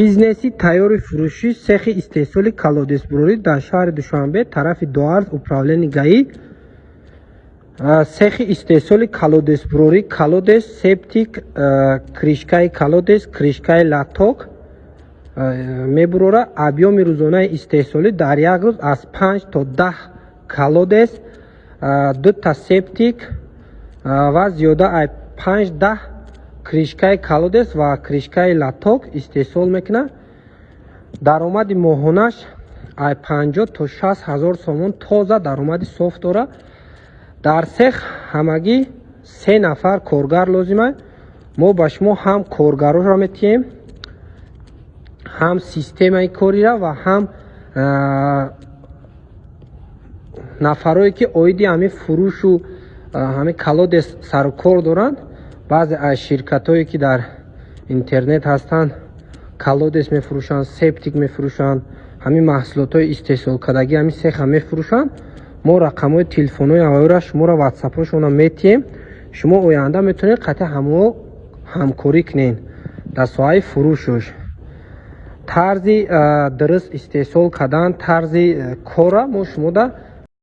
Бизнеси тайёри фурӯшӣ, сехи истеҳсоли колодезбурорӣ дар шаҳри Душанбе, тарафи Доарз, управление ГАИ. Сехи истеҳсоли колодезбурорӣ, колодез, септик, крышкаи колодез, крышкаи лоток мебурора. Объёми рӯзонаи истеҳсолӣ дар як рӯз аз 5 то 10 колодез, дута септик ва зиёда аз 5-10 крышкаи колодез ва крышкаи лоток истеҳсол мекунад. Даромади моҳонаш ай 50 то 60 ҳазор сомон тоза даромади соф дорад. Дар сех ҳамагӣ се нафар коргар лозим аст. Мо ба шумо ҳам коргароро метиҳем, ҳам системаи корира ва ҳам нафарое, ки оиди ҳамин фурӯшу ҳамин колодез сару кор доранд. Баъзе аз ширкатҳое, ки дар интернет ҳастанд, колодез мефурӯшанд, септик мефурӯшанд, ҳамин маҳсулотҳои истеҳсолкардагӣ ҳамин сеха мефурӯшанд. Мо рақамҳои телефонҳои ҳавоиро шуморо, ватсапҳошонро метиҳем. Шумо оянда метавонед қатъи ҳамао ҳамкорӣ кунед дар соҳаи фурӯшуш. Тарзи дуруст истеҳсол кардан, тарзи корра мо шумода